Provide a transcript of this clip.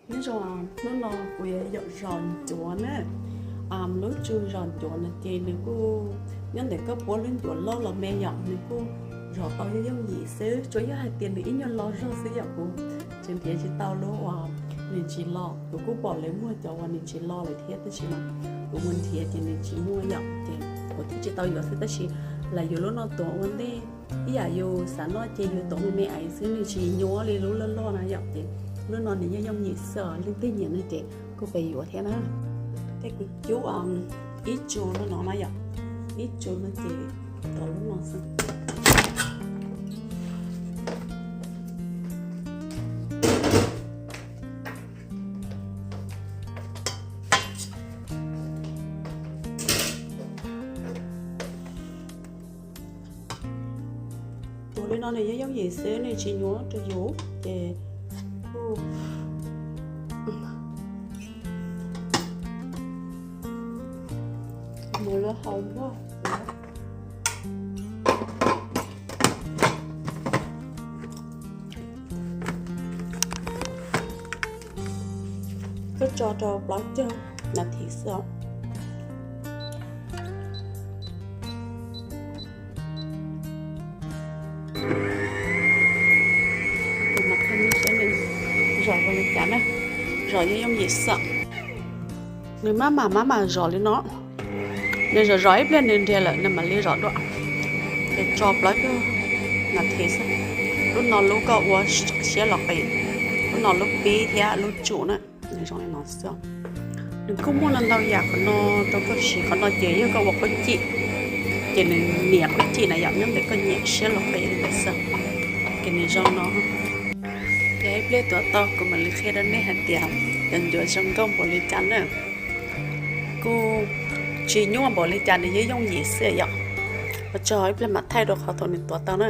Nyob zoo, hnub no kuv yuav yom zos ncuav na. Lub tsu zos ncuav no ces nws kuj nyob ntawm koj puab lub ncuav loj los me yom, nws kuj zos tau yooj yooj yim xwb, tsuas yog hais tias nws ib nyuag lo zog xwb yom. Kuv tseem nrhiav tsis tau lub uas nws tsis lo, kuv kuj pom lawv muag cov uas nws tsis lo lawm thiab tab sis mas kuv mus nrhiav ces nws tsis muaj yom, ces kuv thiaj tsis tau yuav xwb. Tab sis lam yuav lub no tuav ua ntej, ib yam yus xav noj ces yus tuav me me xwb, nws tsis nyuaj li lub loj loj na yom. Ces lub no nws yooj yooj yim xwb os, leej twg nyiam no ces kuj pab yuav thiab na. Tej kuv cub ib tsu no no na yom, ib tsu no ces tuav lub no xwb. Tuav li no nws yooj yooj yim xwb, nws tsis nyuaj rau yus ces mus lawm hauv npog. Koj tso rau plaub caug nas this xwb os. Kuv mam thaij nej saib nws zom zoo li cas na. Zom yooj yooj yim xwb. Nws maj mam maj mam zom li no. Nws zom zom ib pliag nws nrhiav lawm nws mam li zom dua. Ces tso plaub caug nas this xwb. Lub no lub koj ua siab los qis, lub no lub pib thiab lub tsum na. Nws zoo li no xwb. Nws kuj muaj ntau ntau yam qhov no rau koj siv. Qhov no ces yog koj ua qhob cim, ces nws nias qhob cim na yom, nyob ntawm koj nyiam siab los qis li ntawd xwb. Ces nws zoo no. Ces ib pliag tuav tau kuv mam li qhia rau nej hais tias cov ncuav zoo nkauj npaum li cas na. Kuj tsis nyuaj npaum li cas, nws yooj yooj yim xwb yom. Ua tsaug, ib pliag mam thaij rau qhov thaum nws tuav tau na.